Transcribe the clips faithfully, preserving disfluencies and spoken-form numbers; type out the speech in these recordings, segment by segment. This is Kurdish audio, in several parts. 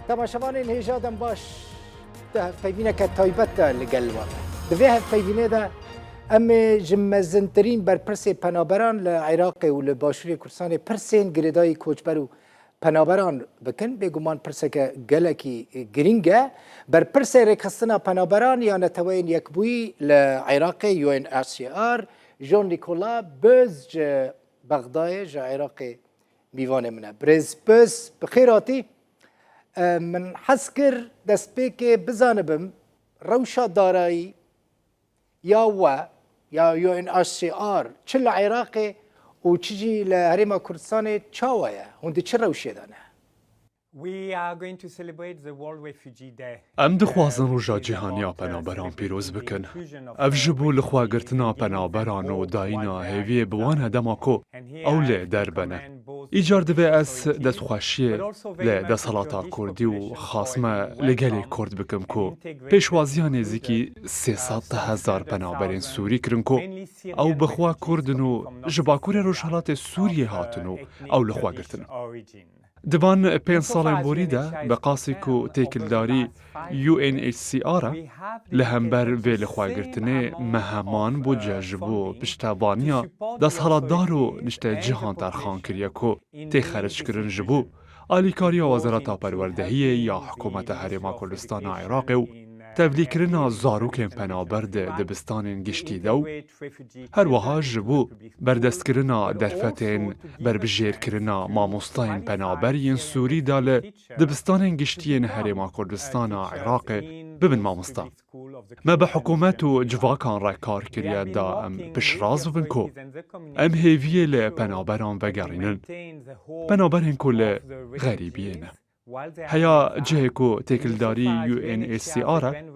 Temaşevanên hêja dem baş, di hevpeyvîneke taybet de li gel we. Di vê hevpeyvînê de em ê ji mezintirîn berpirsê penaberan li Iraqê û li Başûrê Kurdistanê pirsên girêdayî koçber û penaberan bikin. Bêguman pirseke gelekî girîng e. Berpirsê rêkxistina penaberan ya Neteweyên Yekbûyî li Iraqê, U N H C R, Jean Nicolas Boez ji Bexdayê, ji Iraqê mîvanê min e. Birêz Boez, bi xêr hatî. E, min hez kir destpêkê bizanibim, rewşa darayî ya we, ya U N H C R, çi li Iraqê û çi jî li Herêma Kurdistanê çawa ye? Hûn di çi rewşê de ne? We are going to celebrate the World Refugee Day. Em dixwazin Roja Cîhanî ya Penaberan pîroz bikin. Ev ji bo lixwegirtina penaberan û dayîna hêviyê bi wan e, dema ku ew lê derbene. Îcar divê ez destxweşiyê li desthilata Kurdî û xasme li gelê Kurd bikim ku pêşwaziya nêzîkî sê sed hezar penaberên Sûrî kirin ku ew bi xwe Kurd in û ji Bakurê Rojhilatê Sûriyê hatin û ew li xwe girtin. Di van pênc salên borî de, bi qasî ku têkildarî U N H C R e, li hember vê lixwegirtinê me heman budce ji bo piştevaniya desthilatdar û niştecihan terxan kiriye ku tê xerckirin ji bo alîkariya Wezareta Perwerdehiyê ya Hikûmeta Herêma Kurdistana Iraqê û tevlîkirina zarokên penaber di dibistanên giştî de û her wiha ji bo berdestkirina derfetên berbijêrkirina mamostayên penaber yên Sûrî de li dibistanên giştî yên Herêma Kurdistana Iraqê bibin mamosta. Me bi hikûmet û civakan re kar kiriye da em piştrast bibin ku em hêviyê li penaberan vegerînin. Penaberên ku li xerîbiyê ne. Heya cihê ku têkildarî U N H C R e,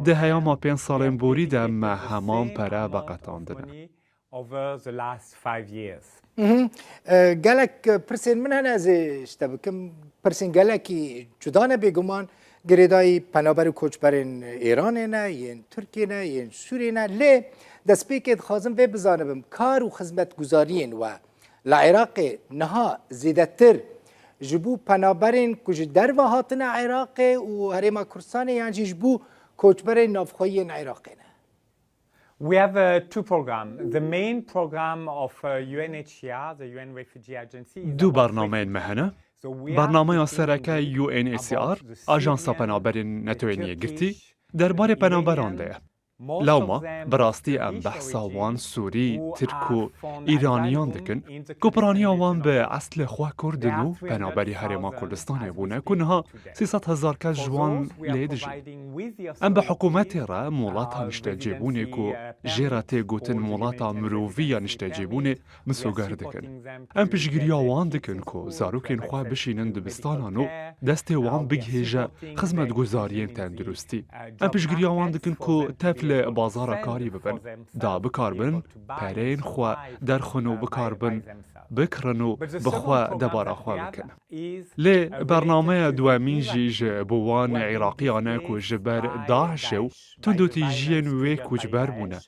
di heyama pênc salên borî de me heman pere veqetandine. Over the last five years. Mhm. E, gelek, e, pirsên min hene, ez ê ji te bikim. Pirsên gelekî cuda ne bêguman. Girêdayî penaber û koçberên Îranê ne, yên Tirkiyê ne, yên Sûriyê ne. Lê destpêkê dixwazim vê bizanibim, kar û xizmetguzariyên we li Iraqê niha zêdetir ji bo penaberên ku ji derve hatine Iraqê û Herêma Kurdistanê, yan jî ji bo koçberên navxweyî yên Iraqê ne? We have, uh, two program. The main program of, uh, U N H C R, the U N Refugee Agency, is Du about bernameyên me hene. So we are Bernameya thinking sereke in depth U N H C R, about the Ajansa Syrian Penaberên Netewên Yekgirtî, Turkish derbarê penaberan de ye. Lewma, bi rastî em behsa wan Sûrî, Tirk û Îraniyan dikin, ku piraniya wan bi eslê xwe Kurd in û penaberî Herêma Kurdistanê bûne, ku niha sê sed hezar kes ji wan lê dijîn. Em bi hikûmetê re molata niştecêbûnê, ku jê re tê gotin molata mirovî ya niştecêbûnê, misoger dikin. Em piştgiriya wan dikin ku zarokên xwe bişînin dibistanan û destê wan bigihêje xizmetguzariyên tenduristî. Em piştgiriya wan dikin ku tev li bazara karî bibin, da bikarbin pereyên xwe derxin û bikarbin bikirin û bi xwe debara xwe bikin. Lê bernameya duwemîn jî ji bo wan Îraqiyan e ku ji ber DAIŞê û tundûtîjiyên wê koçber bûne.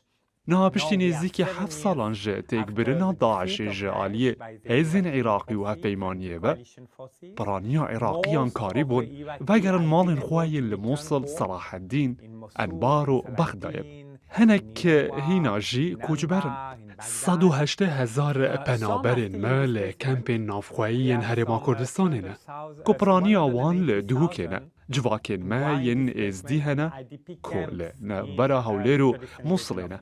Niha piştî nêzîkî heft salan ji têkbirina DAIŞê ji aliyê hêzên Iraqî û hevpeymaniyê ve, piraniya Iraqiyan karîbûn vegerin malên xwe yên li Mûsil, Selaheddîn, Enbar û Bexdayê. Hinek hîna jî koçber in. Sed û heştê hezar penaberên me li kempên navxweyî yên Herêma Kurdistanê ne, ku piraniya wan li Duhokê ne. Civakên me yên Êzdî hene ku li navbera Hewlêr û Mûsilê ne.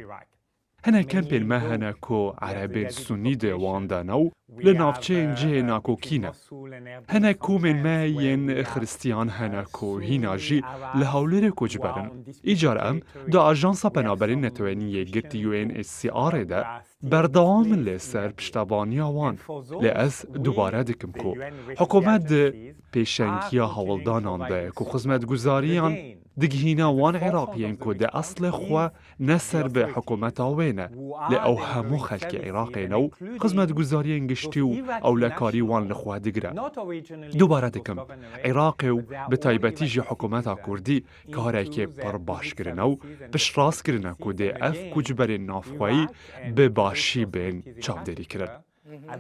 Hinek kempên me hene ku Erebên Sunî di wan de ne û li navçeyên cihê nakokî ne. Hinek komên me yên Xiristiyan hene ku hîna jî li Hewlêrê koçber in. Îcar em di Ajansa Penaberên Neteweyên Yekgirtî U N H C R ê de berdewam in li ser piştevaniya wan. Lê ez dubare dikim ku hikûmet di pêşengiya hewldanan de ku xizmetguzariyan digihîne wan Iraqiyên ku di eslê xwe ne ser bi hikûmeta wê ne, lê ew hemû xelkê Iraqê ne û xizmetguzariyên giştî û ewlekarî wan li xwe digire. Dubare dikim, Iraqê û bi taybetî jî hikûmeta Kurdî karekê pir baş kirine û piştrast kirine ku dê ev koçberên navxweyî bi başî bên çavdêrî kirin.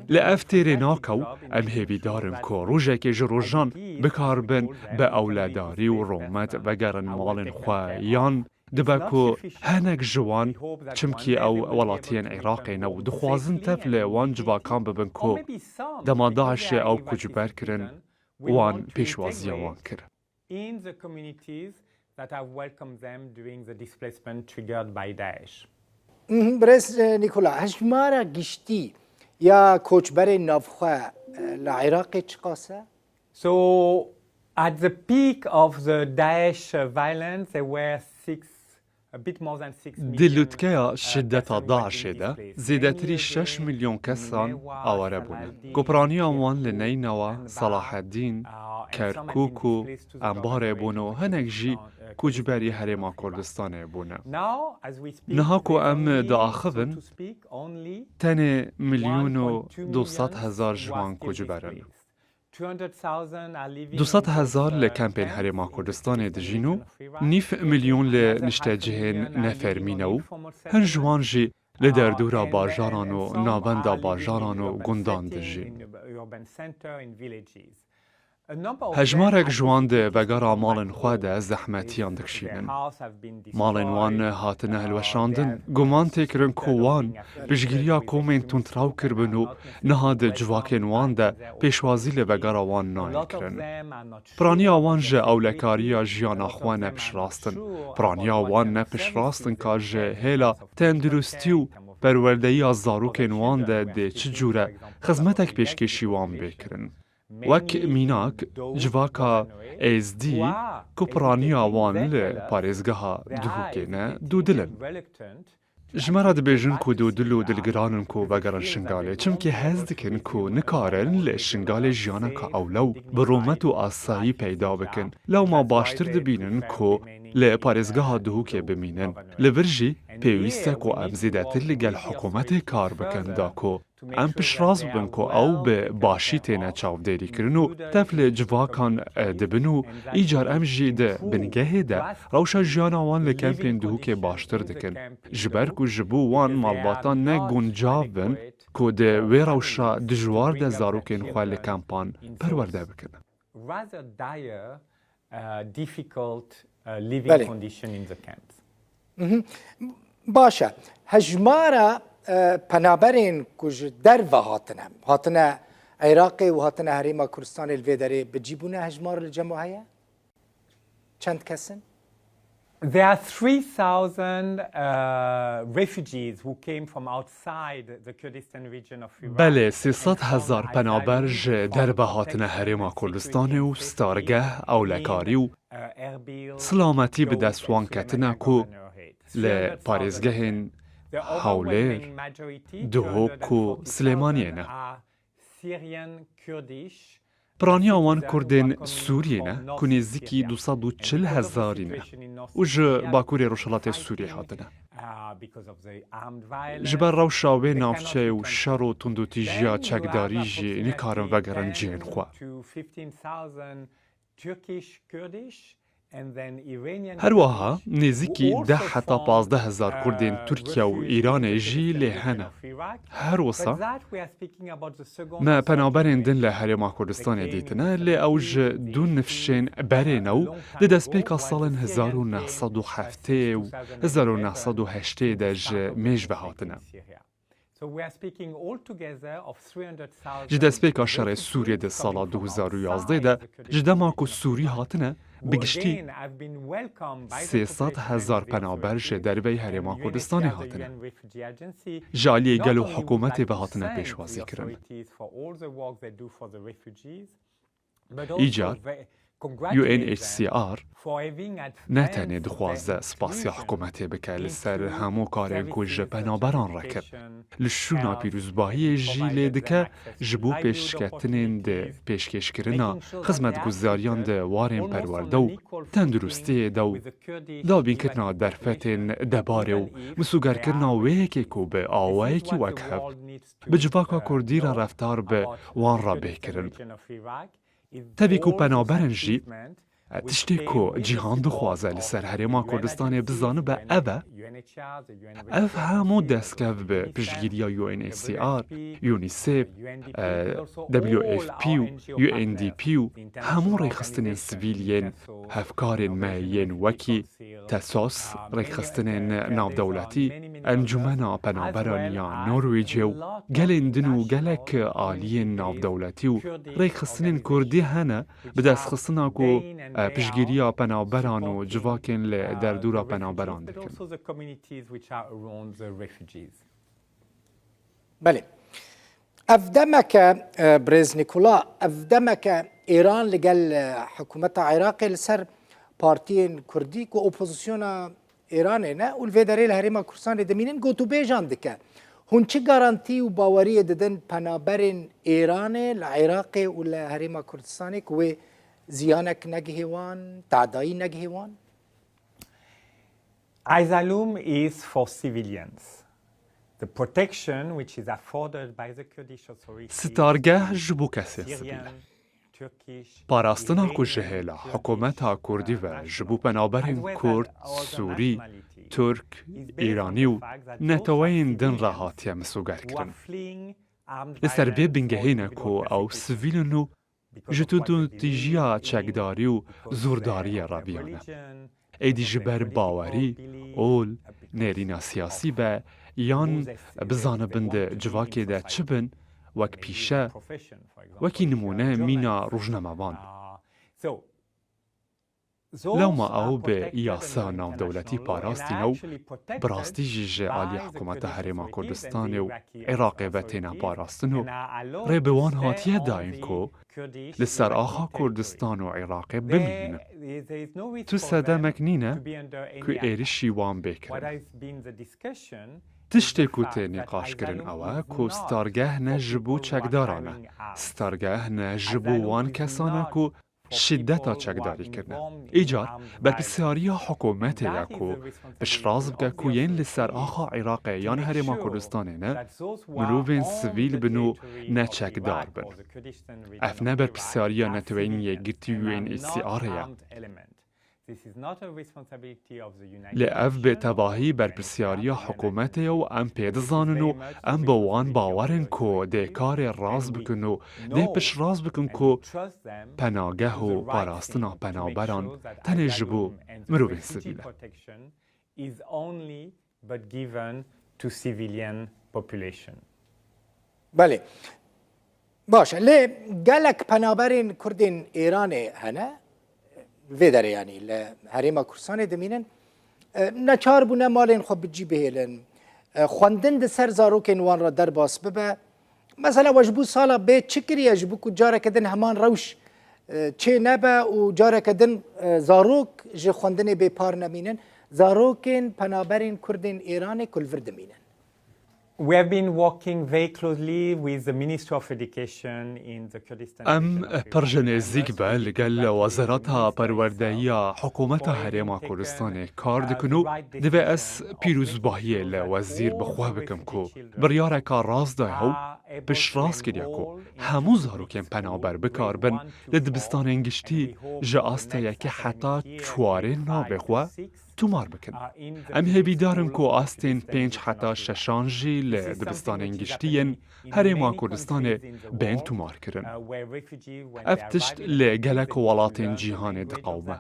Li ev têrê nake û em hêvîdar in ku rojekê ji rojan bikaribin bi ewledarî û rûmet vegerin malên xwe, yan dibe ku hinek ji wan, çimkî ew welatiyên Iraqê ne û dixwazin tev li wan civakan bibin ku dema DAIŞê ew koçber kirin, wan pêşwaziya wan kir. In the communities that have welcomed them during the displacement triggered by Daesh. Mhm, Birêz, e, Nîkola, hejmara giştî ya koçberên navxwe, e, li Iraqê çiqas e? So, at the peak of the Daesh, uh, violence, there were six, a bit more than six million, Di lûtkeya uh, şideta DAIŞê de zêdetirî şeş milyon kesan aware bûne. Ku piraniya wan li Neynewa, Salaheddîn, Kerkûk û Enbarê bûn û hinek jî koçberî Herêma Kurdistanê bûne. Niha ku em diaxivin, tenê milyon û du sed hezar ji wan koçber in. Du sed hezar li kempên Herêma Kurdistanê dijîn û nîv milyon li niştecihên nefermî ne û hin ji wan jî li derdora bajaran û navenda bajaran û gundan dijîn. Hejmarek ji wan di vegera malên xwe de zehmetiyan dikişînin. Malên wan hatine hilweşandin. Guman tê kirin ku wan piştgiriya komên tundraw kiribin û niha di civakên wan de pêşwazî li vegera wan nayê kirin. Piraniya wan ji ewlekariya jiyana xwe ne piştrast in. Piraniya wan ne piştrast in ka ji hêla tenduristî û perwerdeyiya zarokên wan de dê çi cûre xizmetek pêşkêşî wan bê kirin. Wek mînak, civaka Êzdî ku piraniya wan li parêzgeha Duhokê ne, dûdil in. Ji me re dibêjin ku dûdil û dilgiran in ku vegerin Şingalê, çimkî hez dikin ku nikarin li Şingalê jiyaneke ewle û bi rûmet û asayî peyda bikin. Lewma baştir dibînin ku li parêzgeha Duhokê bimînin. Li vir jî pêwîst e ku em zêdetir li gel hikûmetê kar bikin da ku em piştrast bibin ku ew bi başî têne çavdêrîkirin û tev li civakan, e, dibin û îcar em jî di bingehê de rewşa jiyana wan li kempên Duhokê baştir dikin. Ji ber ku ji bo wan malbatan ne guncav bin ku di wê rewşa dijwar de zarokên xwe li kempan perwerde bikin. Rather dire, uh, difficult, uh, living Belê. Condition in the camps. Mhm. Baş e. Hejmara, e, penaberên ku ji derve hatine, hatine Iraqê û hatine Herêma Kurdistanê li vê derê bi cî bûne hejmar li cem we heye? Çend kes in? There are three thousand, uh, refugees who came from outside the Kurdistan region of Iraq. Belê, sê sed hezar penaber ji derve hatine Herêma Kurdistanê û stargeh, ewlekarî û silametî bi dest wan ketine ku li parêzgehên Hewlêr, Duhok û Silêmaniyê ne. Piraniya wan Kurdên Sûriyê ne ku nêzîkî du sed û çil hezarî ne û ji bakurê rojhilatê Sûriyê hatine. Ji ber rewşa wê navçeyê û şer û tundûtîjiya çekdarî jî nikarin vegerin cihên xwe. Her wiha nêzîkî deh heta pazdeh hezar Kurdên Tirkiye û Îranê jî lê hene. Her wisa me penaberên din li Herêma Kurdistanê dîtine, lê ew ji du nifşên berê ne û di destpêka salên hezar û neh sed û heftê û hezar û neh sed û heştê de ji mêj ve hatine. Ji destpêka şerê Sûriyê di sala du hezar û yazdeh de, ji dema ku Sûrî hatine, bi giştî sê sed hezar penaber ji derveyî Herêma Kurdistanê hatine. Ji aliyê gel û hikûmetê ve hatine pêşwazî kirin. Îcar U N H C R ne tenê dixwaze spasiya hikûmetê bike li ser hemû karên ku ji penaberan re kir, li şûna pîrozbahiyê jî lê dike ji bo pêşketinên di pêşkêşkirina xizmetguzariyan di warên perwerde û tenduristiyê de û dabînkirina derfetên debarê û misûgerkirina wê yekê ku bi awayekî wekhev bi civaka Kurdî re reftar bi wan re bê kirin. Tevî ku penaberin jî Tiştê ku cîhan dixwaze li ser Herêma Kurdistanê bizanibe ev e, ev hemû destkev bi piştgiriya U N H C R, UNICEF, e, W F P û U N D P û hemû rêxistinên sivîl yên hevkarên me yên wekî TESOS, rêxistinên navdewletî, Encûmena Penaberan ya Norwêcê û gelên din û gelek aliyên navdewletî û rêxistinên kurdî hene, bi destxistina ku, e, piştgiriya penaberan û civakên li derdora penaberan dikin. Belê. Ev demeke, e, birêz Nîkola, ev demeke Îran li gel, e, hikûmeta Iraqê li ser partiyên kurdî ku opozisyona Îranê ne û li vê derê li Herêma Kurdistanê dimînin, gotûbêjan dike. Hûn çi garantî û baweriyê didin penaberên Îranê li Iraqê û li Herêma Kurdistanê ku wê ziyanek negihê wan, tadayî negihê wan? Aizalûm is for civilians. The protection which is afforded by the Kurdish Authority, Sitargeh ji bo kesên sivîl e. Parastina ku ji hêla hikûmeta kurdî ve ji bo penaberên kurd, sûrî, tirk, îranî û neteweyên din re hatiye misogerkirin. Li ser vê bingehê ne ku ew sivîl in û ji tundûtîjiya çekdarî û zûrdariyê re biyane. Êdî ji ber bawerî, ol, nêrîna siyasî be yan bizanibin di civakê de çi bin, wek pîşe, wekî nimûne mîna rojnamevan. Lewma ew bi yasa navdewletî parastîne û bi rastî jî ji alî hikûmeta Herêma Kurdistanê û Iraqê ve têne parastin û rê bi wan hatiye dayîn ku li ser axa Kurdistan û Iraqê bimînin. Tu sedemek nîne ku êrişî wan bê kirin. Tiştê ku tê nîqaşkirin ew e ku sitargeh ne ji bo çekdaran e. Sitargeh ne ji bo wan kesan e ku şîdeta çekdarî kirine. Îcar berpirsiyariya hikûmetê ye ku piştrast bike ku yên li ser axa Iraqê yan Herêma Kurdistanê ne, mirovên sivîl bin û ne çekdar bin. Ev ne berpirsiyariya Neteweyên Yekgirtî U N H C R ye. Lê ev bêtevahî berpirsiyariya hikûmetê ye û em pê dizanin û em bi wan bawer in ku dê karê rast bikin û dê piştrast bikin ku penageh û parastina penaberan tenê ji bo mirovên sivîl e. Belê. Baş e. Lê gelek penaberên Kurdên Êranê hene, vê derê yanî li Herêma Kurdistanê dimînin. E, neçar bûne malên xwe bi cî bihêlin. E, xwendin di ser zarokên wan re derbas bibe. Mesela we ji bo sala bê çi kiriye ji bo ku careke din heman rewş, e, çê nebe û careke din, e, zarok ji xwendinê bêpar nemînin? Zarokên penaberên Kurdên Êranê ku li vir dimînin. We have been working very closely with the Ministry of Education in the Kurdistan Region of Iran. Em pir ji nêzîk ve li gel Wezareta Perwerdeyiya Hikûmeta Herêma Kurdistanê kar dikin û divê ez pîrozbahiyê li wezîr bi xwe bikim ku biryareka rast daye û piştrast kiriye ku hemû zarokên penaber bikaribin li dibistanên giştî ji asta yekê heta çwarê navê xwe tomar bikin. Em hêvîdar in ku astên pênc heta şeşan jî li dibistanên giştî yên Herêma Kurdistanê bên tomarkirin. Ev tişt li gelek welatên cîhanê diqewime.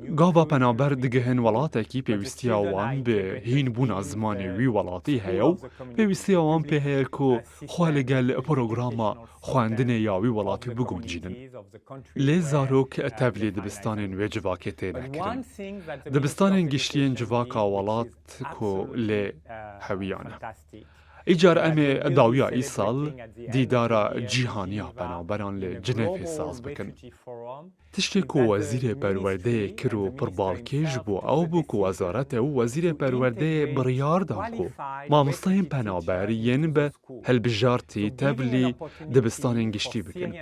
Gava penaber digihin welatekî, pêwîstiya wan bi hînbûna zimanê wî welatî heye û pêwîstiya wan pê heye ku xwe li gel programa xwendinê ya wî welatî biguncînin. Lê zarok tevlî dibistanên wê civakê têne kirin. Dibistanên giştî yên civaka welat ku lê hewiyane. Îcar em ê dawiya îsal dîdara cîhanî ya penaberan li Cinevê saz bikin. Tiştê ku Wezîrê Perwerdeyê kir û pirbalkêş bû, ew bû ku wezarete û Wezîrê Perwerdeyê biryar dan ku mamosteyên penaber yên bi hilbijartî tevlî dibistanên giştî bikin.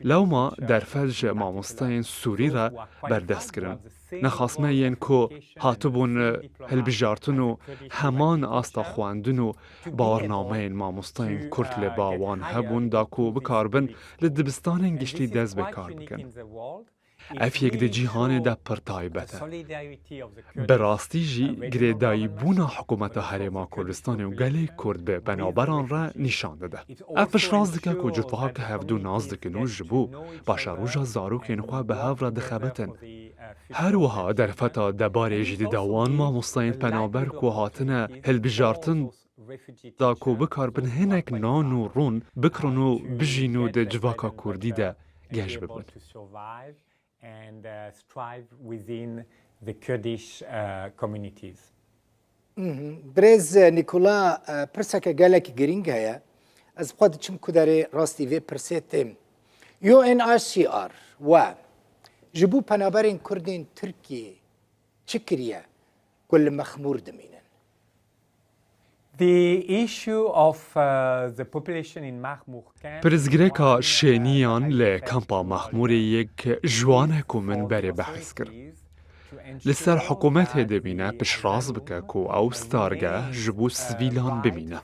Lewma derfet ji mamosteyên Sûrî re berdest kirin. Nexasme yên ku hatibûn hilbijartin û heman asta xwendin û bawernameyên mamosteyên Kurd li ba wan hebûn da ku bikaribin li dibistanên giştî dest bi kar bikin. Ev yek di cîhanê de pir taybet e. Bi rastî jî girêdayîbûna hikûmeta Herêma Kurdistanê û gelê Kurd bi penaberan re nîşan dide. Ev piştrast dike ku civak hevdû nas dikin û ji bo paşeroja zarokên xwe bi hev re dixebitin. Her wiha derfeta debarê jî dide wan mamosteyên penaber ku hatine hilbijartin da ku bikaribin hinek nan û rûn bikirin û bijîn û di civaka kurdî de geş bibin. And uh, strive within the Kurdish uh, communities. Mhm. Birêz Nîkola, e, pirseke gelek girîng heye. Ez xwe diçim ku derê rastî vê pirsê têm. U N H C R we ji bo penaberên Kurdên Tirkiyê çi kiriye ku li Mexmûr dimînin? The issue of uh, the population in Mahmur can Pirsgirêka şêniyan li kampa Mexmûrê yek ji wan e ku min berê behs kir. Li ser hikûmetê dimîne piştrast bike ku ew stargeh ji bo sivîlan bimîne.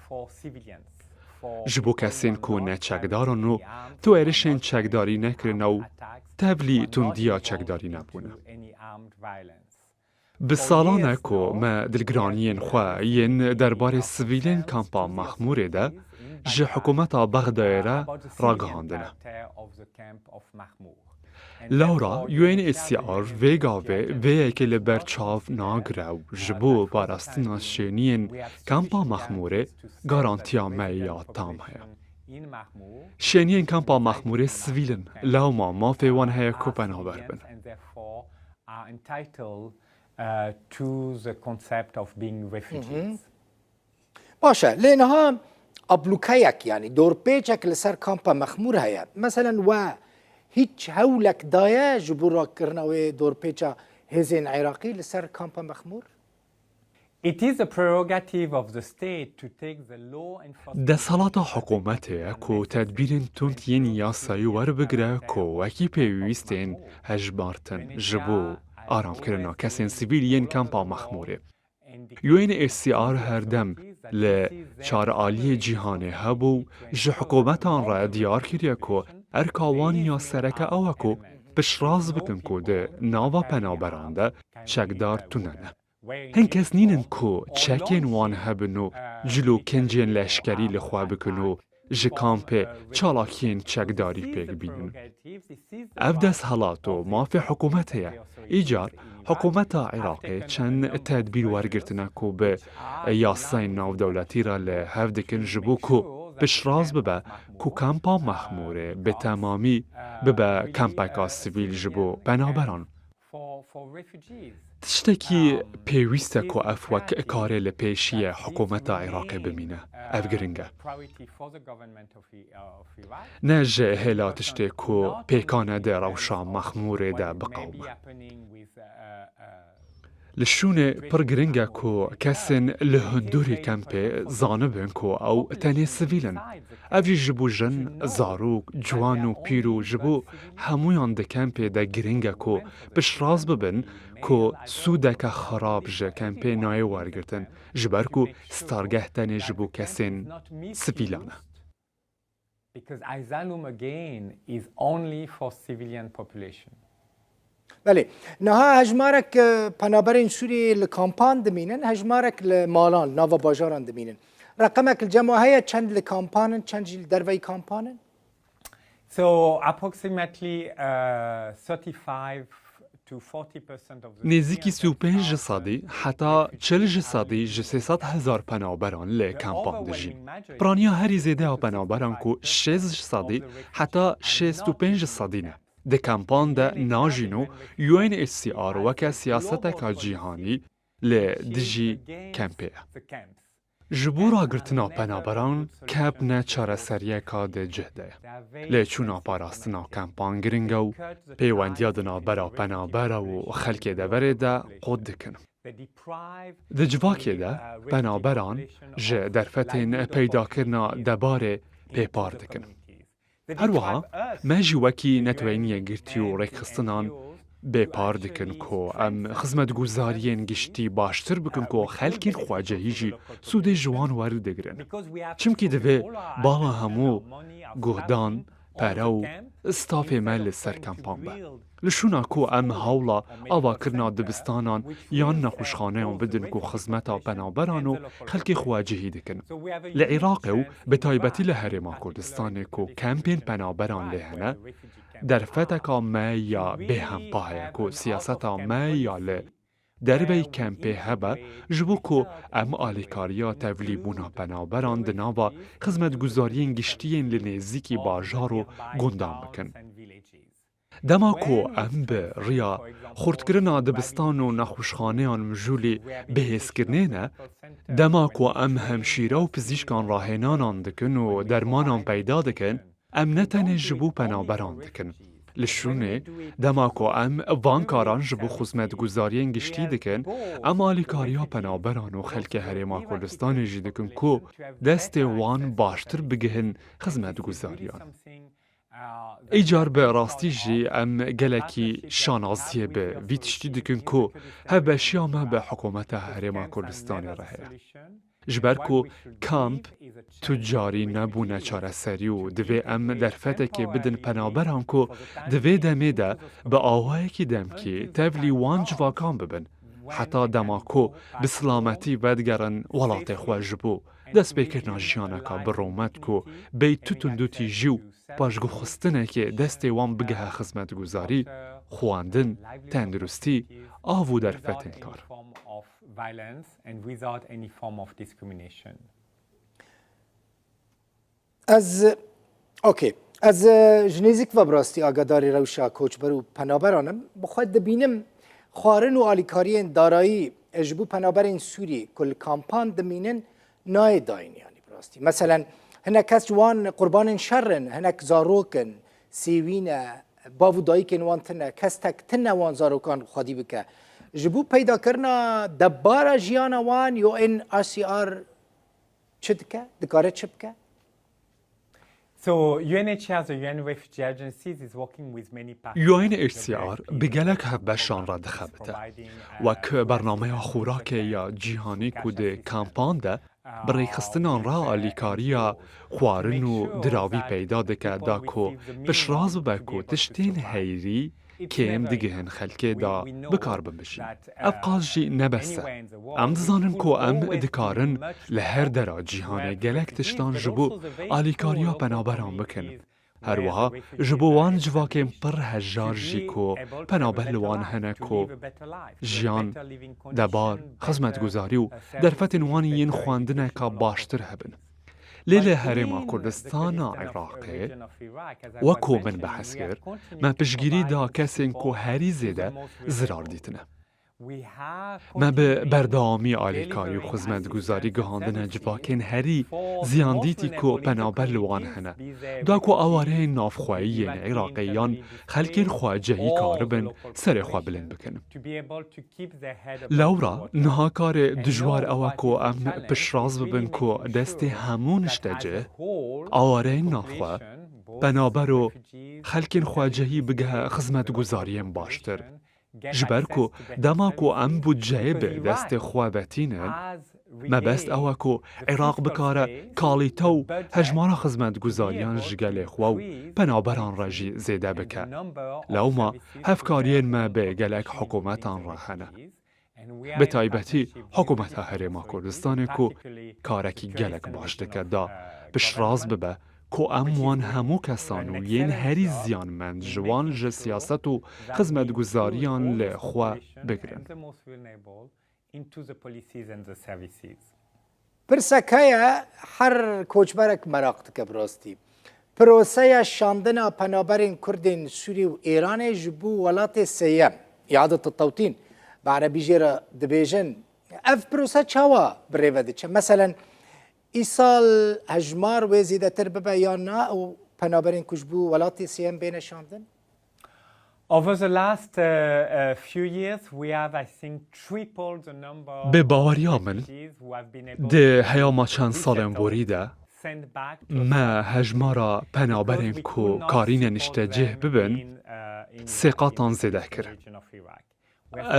Ji bo kesên ku ne çekdar in û tu êrişên çekdarî nekirine û tevlî tundiya çekdarî nebûne. Bi salan e ku me dilgiraniyên xwe yên derbarê sivîlên kampa Mexmûrê de ji hikûmeta Bexdayê re ragihandine. Lewra U N H C R vê gavê vê yekê li ber çav nagire û ji bo parastina şêniyên kampa Mexmûrê garantiya me ya tam heye. Şêniyên kampa Mexmûrê sivîl in, lewma mafê wan heye ku penaber bin. uh, to the concept of being refugees. Baş e, lê niha ablûkeyek, yanî dorpêçek li ser kampa Mexmûr heye. Meselen we hîç hewlek daye ji bo rakirina wê dorpêça hêzên Iraqî li ser kampa Mexmûr? It is the prerogative of the state to take the law enforcement. Desthilata hikûmetê ye ku tedbîrên tund yên yasayî werbigire ku wekî pêwîstên hejmartin ji bo aramkirina kesên sivîl yên kampa Mexmûrê. U N H C R her dem li çar aliyê cîhanê hebû û ji hikûmetan re diyar kiriye ku erka wan ya sereke ew e ku piştrast bikin ku di nava penaberan de çekdar tune ne. Hin kes nînin ku çekên wan hebin û cil û kincên leşkerî li xwe bikin û ji kampê çalakiyên çekdarî pêk bînin. Ev desthilat û mafê hikûmetê ye. Îcar hikûmeta Iraqê çend tedbîr wergirtine ku bi yasayên navdewletî re li hev dikin ji bo ku piştrast bibe ku kampa Mexmûrê bi temamî bibe kampeka sivîl ji bo penaberan. Tiştekî pêwîst e ku ev wek karê li pêşî ye hikûmeta Iraqê bimîne. Ev giring e. Ne ji hêla tiştê ku pêkan e di rewşa Mexmûrê de biqewime. Li şûnê pir giring e ku kesên li hundurî kempê zanibin ku ew tenê sivîl in. Ev jî ji bo jin, zarok, ciwan û pîr û ji bo hemûyan di kempê de giring e ku piştrast bibin ku sûdeke xirab ji kempê nayê wergirtin, ji ber ku stargeh tenê ji bo kesên sivîlan e. Because Ayzalum again is only for civilian population. Belê, niha hejmarek e, penaberên Sûriyeyê li kampan dimînin, hejmarek li malan, nava bajaran dimînin. Reqemek li cem we heye, çend li kampan in, çend jî li derveyî kampan in? So approximately uh, thirty-five to forty percent of the Nêzîkî sî û pênc ji sedî heta çil ji sedî ji sê sed hezar penaberan li kampan dijîn. Piraniya herî zêde ya penaberan ku şêst ji sedî heta şêst û pênc ji sedî ne, di kampan de najîn û U N H C R weke siyaseteka cîhanî li dijî kempê ye. Ji bo ragirtina penaberan, kemp ne çareseriyeka di cih de ye. Lê çûna parastina kempan giring e û pêwendiya di navbera penaber û xelkê deverê de qut dikin. Di civakê de penaberan ji derfetên peydakirina debarê bêpar dikin. Her wiha me jî wekî Neteweyên Yekgirtî û Rêkxistinan bêpar dikin ku em xizmetguzariyên giştî baştir bikin ku xelkên xwecihî jî sûdê ji wan werdigrin. Çimkî divê bala hemû guhdan pere û stafê me li ser kampan be. Li şûna ku em hewla avakirina dibistanan yan nexweşxaneyan bidin ku xizmeta penaberan û xelkê xwecihî dikin. Li Iraqê û bi taybetî li Herêma Kurdistanê ku kempên penaberan lê hene, derfeteka me ya bêhempa heye ku siyaseta me ya li derveyî kempê hebe, ji bo ku em alîkariya tevlîbûna penaberan di nava xizmetguzariyên giştiyên li nêzîkî bajar û gundan bikin. Dema ku em bi riya xurtkirina dibistan û nexweşxaneyan mijûlî bihêzkirinê ne, dema ku em hemşîre û pizîşkan rahênanan dikin û dermanan peyda dikin, em ne tenê ji bo penaberan dikin. Li şûnê, dema ku em van karan ji bo xizmetguzariyên giştî dikin, em alîkariya penaberan û xelkê Herêma Kurdistanê jî dikin ku destê wan baştir bigihin xizmetguzariyan. Îcar bi rastî jî em gelekî şanaziyê bi vî tiştî dikin ku hevbeşiya me bi hikûmeta Herêma Kurdistanê re heye. Ji ber ku kamp tucarî nebûne çareserî û divê em derfetekê bidin penaberan ku di vê demê de bi awayekî demkî tevlî wan civakan bibin, heta dema ku bi silametî vedigerin welatê xwe ji bo destpêkirina jiyaneka bi rûmet ku bêyî tut û dûtîjî û paşguxistinekê destê wan bigihe xizmetguzarî, xwendin, tenduristî, av û derfetên kar. Ez, okey. Ez e, ji nêzîk ve bi rastî agadarî rewşa koçber û penaberan im. Bi xwe dibînim xwarin û alîkariyên darayî e, ji bo penaberên Sûrî ku li kampan dimînin nayê dayîn, yanî bi rastî. Meselen, hinek kes ji wan qurbanên şer in, hinek zarok in, sêwî ne, bav û dayikên wan tune, kes tek tune wan zarokan xwedî bike. Ji bo peydakirina debara jiyana wan, U N H C R çi dike? Dikare çi bike? So U N H C R, the U N Refugee Agencies, is working with many partners. U N H C R bi gelek hevbeşan re dixebite. Wek bernameya xûrakê ya cîhanî ku di kampan de bi rêxistinan re alîkariya xwarin û diravî peyda dike da ku piştrast bibe ku tiştên heyrî kêm digihin xelkê da bikar bibijin. Ev qas jî ne bes e. Em dizanin ku em dikarin li her dera cîhanê gelek tiştan ji bo alîkariya penaberan bikin. Her wiha ji bo wan civakên pir hejar jî ku penaber li wan hene ku jiyan, debar, xizmetguzarî û derfetên wan yên xwendineka baştir hebin. Lê li Herêma Kurdistana Iraqê, wek ku min behs kir, me piştgirî da kesên ku herî zêde zirar dîtine. Me bi berdewamî alîkarî û xizmetguzarî gihandine civakên herî ziyandîtî ku penaber li wan hene, da ku awareyên navxweyî yên Iraqê yan xelkên xwecihî karibin serê xwe bilind bikin. Lewra niha karê dijwar ew e ku em piştrast bibin ku destê hemû niştecih, awareyên navxwe, penaber û xelkên xwecihî bigihe xizmetguzariyên baştir. Ji ber ku dema ku em budceyê bi destê xwe vetînin, mebest ew e ku Iraq bikare kalîte û hejmara xizmetguzariyan ji gelê xwe û penaberan re jî zêde bike. Lewma hevkariyên me bi gelek hikûmetan re hene. Bi taybetî hikûmeta Herêma Kurdistanê ku karekî gelek baş dike da piştrast bibe ku em wan hemû kesan û yên herî ziyanmend ji wan ji siyaset û xizmetguzariyan li xwe bigirin. Pirsek heye, her koçberek meraq dike bi rastî. Proseya şandina penaberên Kurdên Sûrî û Êranê ji bo welatê sêyem, îadetut tewtîn, bi erebî jê re dibêjin, ev prose çawa bi rê ve diçe? Meselen, îsal hejmar wê zêdetir bibe yan na û penaberên ku ji bo welatê sêyem bêne şandin? Over the last uh, uh, few years, we have, I think, tripled the number of Bi baweriya min, refugees who have been able di to heyama çend resettle, salên borî de, send back to me hejmara penaberên because we ku could not karîne support niştecih them bibin, in, uh, in, sê qatan in zêde the kir. Region of Iraq.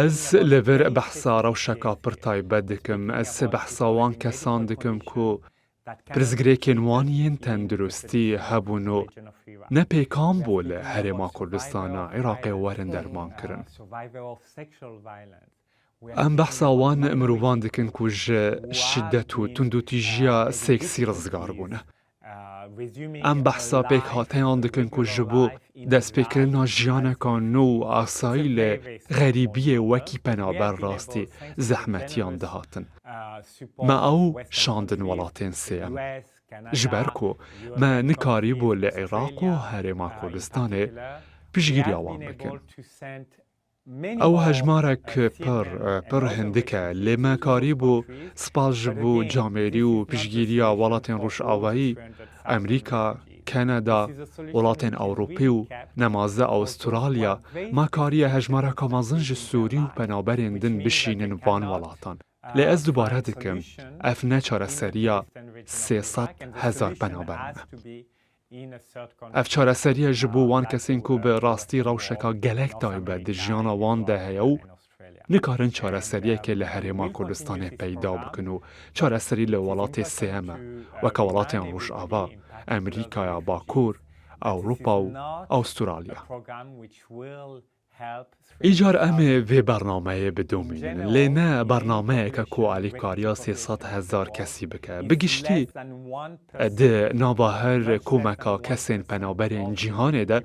Ez li vir behsa rewşeka pir taybet dikim. Ez behsa wan kesan dikim ku Pirsgirêkên wan yên tenduristî hebûn û ne pêkan bû li Herêma Kurdistana Iraqê werin dermankirin. Em behsa wan mirovan dikin ku ji şîdet û tundûtîjiya seksî rizgar bûne. Em behsa pêkhateyan dikin ku ji bo destpêkirina jiyaneka nû û asayî li xerîbiyê wekî penaber rastî zehmetiyan dihatin. Me ew şandin welatên sêyem. Ji ber ku me nikarîbû li Iraq û Herêma Kurdistanê piştgiriya wan bikin. Ew hejmarek pir, pir hindik e, lê me karîbû spas ji bo camêrî û piştgiriya welatên Rojavayî, Amerîka, Kanada, welatên Ewropî û nemaze Awustralya, me kariye hejmareka mezin ji Sûrî û penaberên din bişînin van welatan. Lê ez dubare dikim, ev ne çareseriya sê sed hezar penaberan e. Ev çareseriya ji bo wan kesên ku bi rastî rewşeka gelek taybet di jiyana wan de heye û nikarin çareseriyekê li Herêma Kurdistanê peyda bikin û çareserî li welatê sêyem e, weke welatên Rojava, Amerîkaya Bakur, Ewropa û Awustralya. Îcar em ê vê bernameyê bidomînin, lê ne bernameyeke ku alîkariya sê sed hezar kesî bike. Bi giştî, di nava her komeka kesên penaberên cîhanê de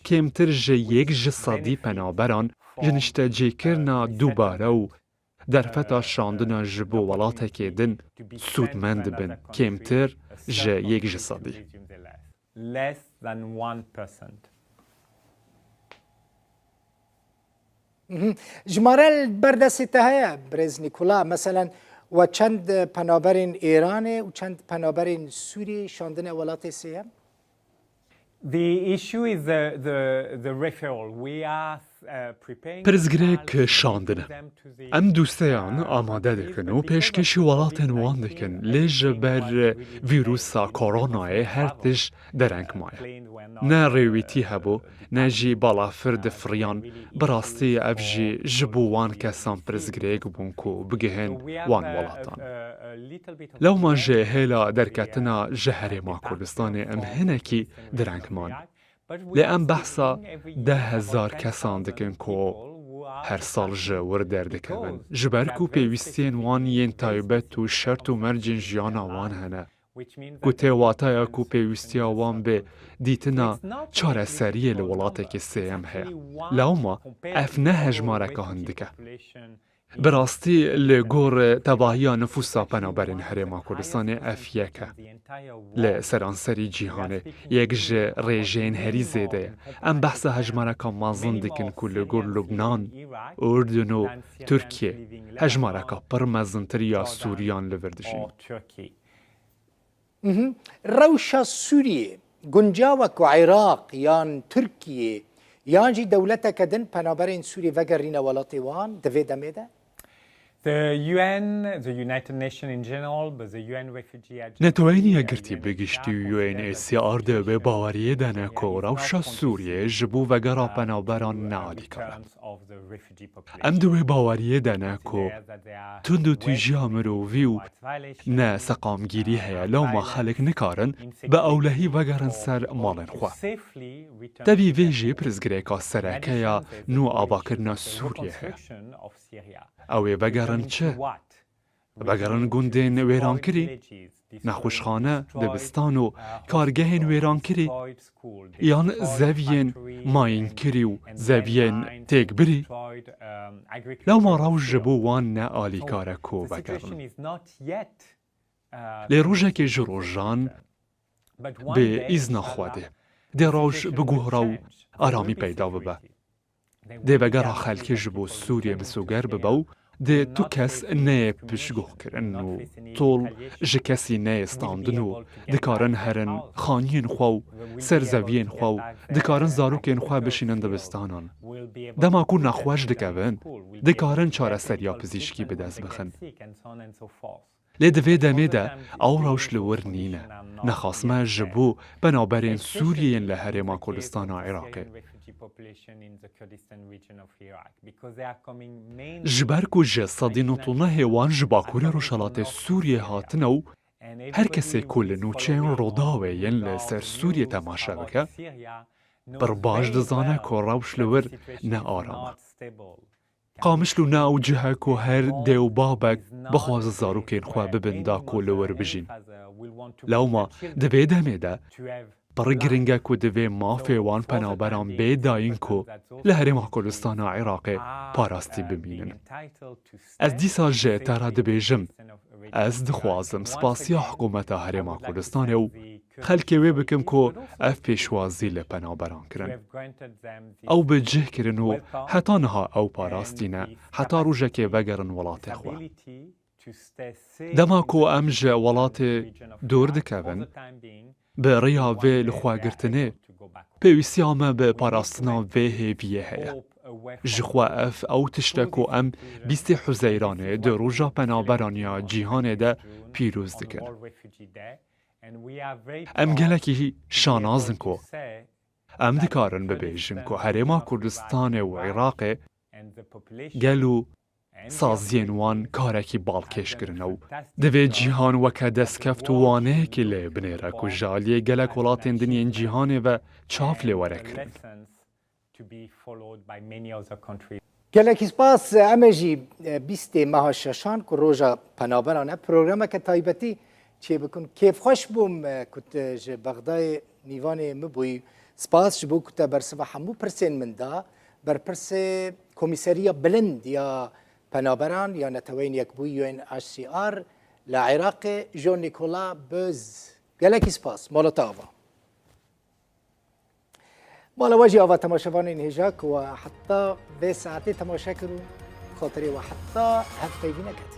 kêmtir ji yek ji sedî penaberan ji niştecêkirina dubare û derfeta şandina ji bo welatekê din sûdmend dibin, kêmtir ji yek ji sedî. Mhm. Jimare li ber destê te heye, birêz Nîkola? Meselen, we çend penaberên Êranê û çend penaberên Sûriyê şandine welatê sêyem? The issue is the, the, the referral. We are, uh, preparing the Pirsgirêk files, şandin e. sending them to the, Em dosyeyan uh, amade countries, dikin but û because of pêşkêşî welatên covid wan nineteen, dikin, what lê we ji think ber was really vîrusa necessary because koronayê of her travel, tişt dereng uh, maye. planes were not, Ne uh, rêwîtî hebû, uh, ne jî deployed. balafir difiriyan. Bi rastî ev jî ji bo wan kesan pirsgirêk bûn ku bigihên wan welatan. Lewma ji hêla derketina ji Herêma Kurdistanê em hinekî direng man. Lê em behsa deh hezar kesan dikin ku her sal ji wir derdikevin. Ji ber ku pêwîstiyên wan yên taybet û şert û mercên jiyana wan hene. Ku tê wataya ku pêwîstiya wan bi dîtina çareseriyê li welatekî sêyem heye. Lewma ev ne hejmareka hindik e. Bi rastî li gor tevahiya nifûsa penaberên Herêma Kurdistanê ev yek e. Li seranserî cîhanê yek ji rêjeyên herî zêde ye. Em behsa hejmareka mezin dikin ku li gor Lubnan, Urdun û Tirkiye hejmareka pir mezintir ya Sûriyan li vir dijîn. Mhm. Rewşa Sûriyê guncaw e ku Iraq yan Tirkiye yan jî dewleteke din penaberên Sûriyê vegerîne welatê wan di vê demê de? The U N, the United Nations in general, but the U N Refugee Agency Neteweyên Yekgirtî bi giştî û U N H C R di wê baweriyê de ne ku rewşa Sûriyê ji bo vegera penaberan ne alîkar e. Em di wê baweriyê de ne ku tundûtîjiya mirovî û ne seqamgîrî heye, lewma xelk nikarin bi ewlehî vegerin ser malên xwe. Tevî vê jî pirsgirêka sereke ya nû avakirina Sûriyê heye. Ew ê vegerin çi? Vegerin gundên wêrankirî, nexweşxane, dibistan û kargehên wêrankirî, yan zeviyên mayînkirî û zeviyên têkbirî? Lewma rewş ji bo wan ne alîkar e ku vegerin. Lê rojekê ji rojan bi îzna Xwedê dê rewş biguhre û aramî peyda bibe. Dê vegera xelkê ji bo Sûriyê misoger bibe û dê tu kes neyê piştguhkirin û tol ji kesî neyê standin û dikarin herin xaniyên xwe û ser zeviyên xwe û dikarin zarokên xwe bişînin dibistanan. Dema ku nexweş dikevin, dikarin çareseriya pizîşkî bi dest bixin. Lê di vê demê de ew rewş li wir nîne. Nexasme ji bo penaberên Sûriyê yên li Herêma Kurdistana Iraqê. Ji ber ku ji sedî nod û nehê wan ji bakurê rojhilatê Sûriyê hatine û Her kesê ku li nûçeyên Rûdawê yên li ser Sûriyê temaşe bike, pir baş dizane ku rewş li wir ne aram e. Qamişlo ne ew cih e ku her dê û babek bixwaze zarokên xwe bibin da ku li wir bijîn. Lewma di vê demê de pir giring e ku divê mafê wan penaberan bê dayîn ku li Herêma Kurdistana Iraqê parastî bimînin. Ez dîsa ji te re dibêjim, ez dixwazim spasiya hikûmeta Herêma Kurdistanê û xelkê wê bikim ku ev pêşwazî li penaberan kirin. Ew bi cih kirin û heta niha ew parastî ne, heta rojekê vegerin welatê xwe. Dema ku em ji welatê dûr dikevin, bi riya vê li xwe girtinê, pêwîstiya me bi parastina vê hêviyê heye. Ji xwe ev ew tişt e ku em bîstê Huzeyranê di Roja Penaberan ya Cîhanê de pîroz dikin. Em gelekî şanaz in ku em dikarin bibêjin ku Herêma Kurdistanê û Iraqê gel û saziyên wan karekî balkêş kirine û divê cîhan weke destkeftwaneyekê lê binêre ku ji aliyê gelek welatên din yên cîhanê ve çav lê were kirin. Gelekî spas. Em ê jî, e, bîstê meha şeşan ku roja penaberan e, programeke taybetî çêbikin. Kêfxweş bûm, e, ku tu ji Bexdayê mîvanê min bûyî. Spas ji bo ku te bersiva hemû pirsên min da. Berpirsê Komîseriya Bilind ya Penaberan ya Neteweyên Yekbûyî, U N H C R, li Iraqê, Jean Nicolas Böz. Gelekî spas. Mala te ava. Mala we jî ava, temaşevanên hêja ku we heta vê saetê temaşe kir û xatirê we heta hevpeyvî neketin.